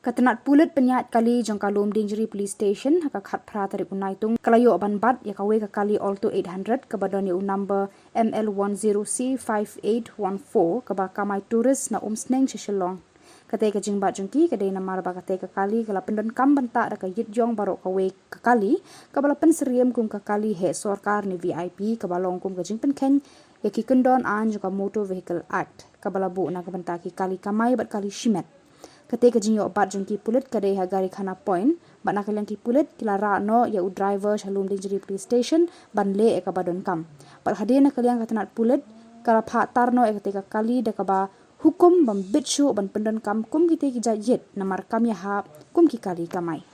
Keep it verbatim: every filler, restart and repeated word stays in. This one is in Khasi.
Ka tnat pulit pynïaid kali jong ka Lumdiengjri Police Station ha ka khatphra tarik u Naitung ka la ïoh ban bat ïa kawei ka kali Alto eight hundred kaba don ïa u number M L one zero C five eight one four kaba kamai tourist na Umsning sha Shillong. Katei ka jingbat jong ki ka dei namar ba katei ka kali ka la pyndonkam bynta da ka ïit ïong baroh kawei ka kali kaba la pynsyriem kum ka kali heh sorkar ne V I P kaba long kum ka jingpynkheiñ ïa ki kyndon aiñ jong ka Motor Vehicle Act kaba la buh na ka bynta ki kali kamai bad kali shimet. Katei ka jingïoh bat jong ki pulit ka dei ha Garikhana Point bad na ka liang ki pulit ki la rah noh ïa u driver sha Lumdiengjri Police Station ban leh ïa kaba donkam. Bad hadien na ka liang ka tnat pulit ka la phah tar noh ïa katei ka kali da kaba hukum ban bit shuh ban pyndonkam kum kitei ki jait ïit namar kam ïahap kum ki kali kamai.